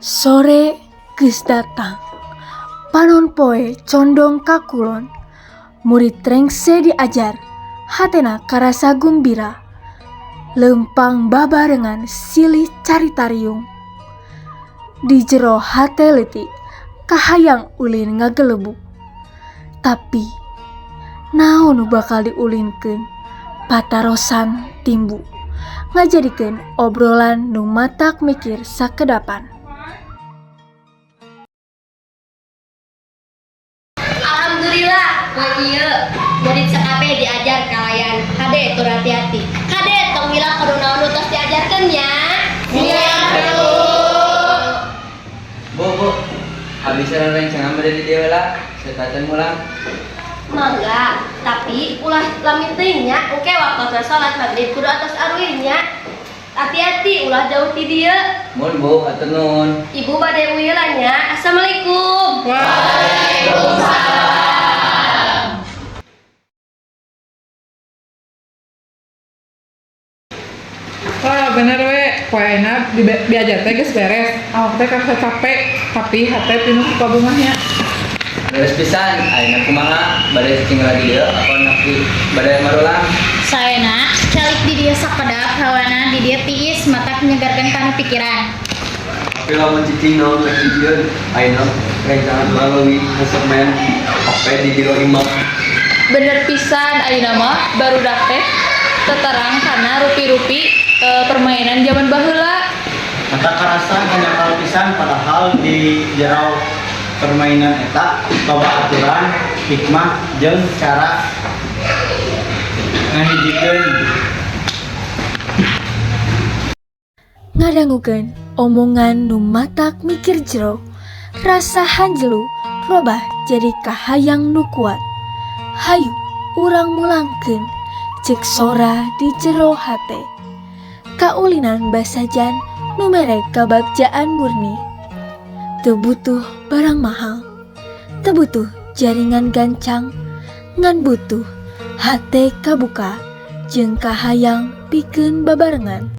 Sore geus datang, panon poe condong ka kulon. Murid rengse diajar, hatena karasa gumbira. Leumpang babarengan silih carita riung. Di jero hate leutik kahayang ulin ngagelebug. Tapi naon nu bakal diulinkeun patarosan timbu ngajadikeun obrolan nu matak mikir sakedapan. Alhamdulillah, poe ieu murid sakabeh diajar kalayan hade tur hati-hati. Kade tong hilap kudu naon nu tos diajarkeun nya. Siap, Bu. Bu, bu, abdi sareng rerencangan bade di dieu heula, satacan mulang. Mangga, tapi ulah lami teuing nya, engke waktosna salat magrib kudu atos aruih nya. Hati-hati ulah jauh ti dieu. Mun Bu, hatur nuhun. Ibu bade uih heula nya. Assalamualaikum. Waalaikumsalam. Wah, bener we, poe ayeuna diajar teh geus beres. Awak teh karasa capek, tapi hate pinuh ku kabungahnya. Beres pisan, ayeuna kumaha? Bade cicing lagi dieu apa nepi bade marulang? Saena, calik di dieu sakedap, hawana di dieu tiis, matak nyegarkeun kana pikiran. Tapi lamun cicing naon rek dijieun, ayeuna rencangan urang leuwih resep maen HP di jero imah. Bener pisan, ayeuna mah barudak teh teterang kana rupi-rupi permainan zaman baheula. Mata karasa hanjakal pisan padahal di jero permainan eta loba aturan, hikmah jeung cara ngahijikeun. Ngadangukeun omongan nu matak mikir jero, rasa hanjelu robah jadi kahayang nu kuat. Hayu urang mulangkeun ceuk sora di jero hate. Kaulinan basajan nu mere kabagjaan murni. Teu butuh barang mahal, teu butuh jaringan gancang, ngan butuh hate kabuka jeung kahayang pikeun babarengan.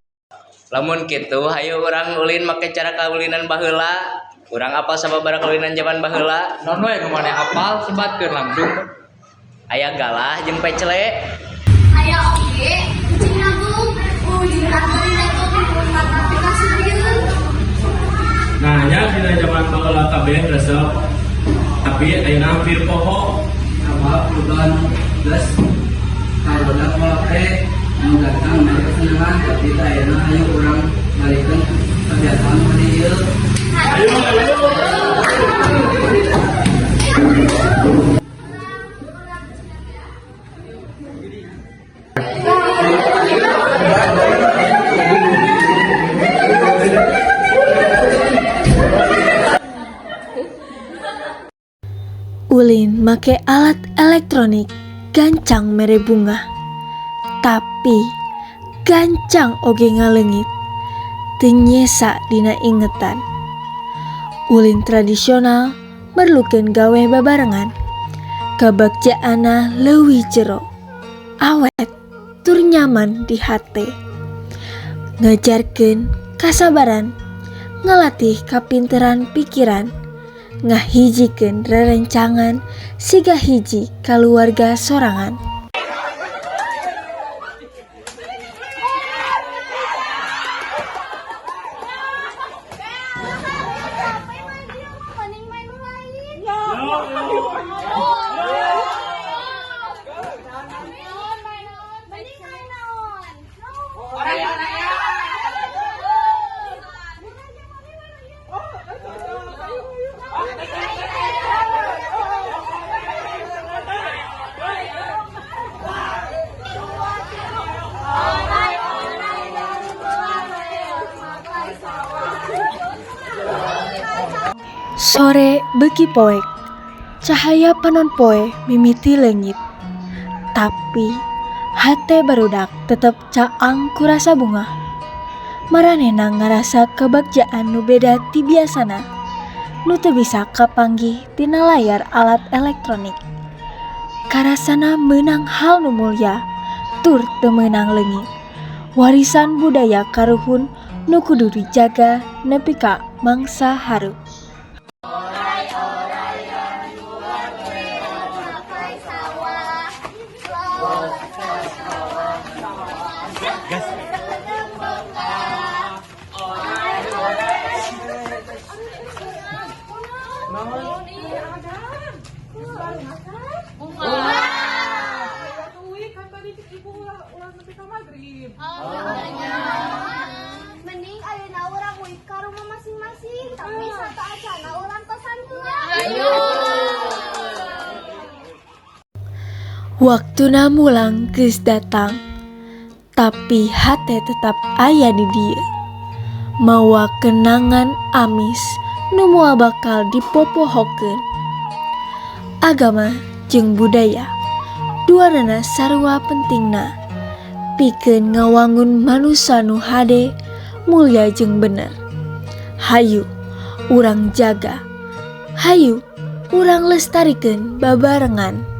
Lamun kitu hayu urang ulin make cara kaulinan baheula. Urang apal sababaraha kaulinan zaman baheula. Naon we nu maneh apal sebatkeun langsung. Aya galah jeung pecle. Aya oge kucing nanggung, kucing nanggung nanggung mata pikasieun. Nah, nya dina zaman baheula kabeh resep. Tapi ayeuna hampir poho. Sabab perubahan geus karodak make anu datang mere kesenangan tapi teh ayeuna hayu urang balikeun kebiasaan nu ieu. Ayo, ayo. Ulin make alat elektronik gancang mere bungah. Tapi gancang oge ngaleungit. Teu nyesa dina ingetan. Ulin tradisional merlukeun gawe babarengan. Kabagjaanna leuwih jero, awet tur nyaman di hate. Ngajarkeun kasabaran, ngalatih kapinteran pikiran, ngahijikeun rerencangan siga hiji kaluarga sorangan. Sore beuki poek, cahaya panon poe mimiti leungit. Tapi hate barudak tetep caang ku rasa bungah. Maranehna ngarasa kabagjaan nu beda ti biasana, nu teu bisa kapanggih tina layar alat elektronik. Karasana meunang hal nu mulya tur teu meunang leungit. Warisan budaya karuhun nu kudu dijaga nepi ka mangsa hareup. Uy, kan tadi cek ibu ulah ulah nepi ka magrib. Mending ayeuna urang uih ka rumah masing-masing, tapi sateuacana urang tosan heula. Waktuna mulang geus datang, tapi hate tetap aya di dieu. Mawa kenangan amis nu moal bakal dipopohokeun. Agama jeung budaya duanana sarua pentingna pikeun ngawangun manusa nu hade, mulya jeung bener. Hayu urang jaga, hayu urang lestarikeun babarengan.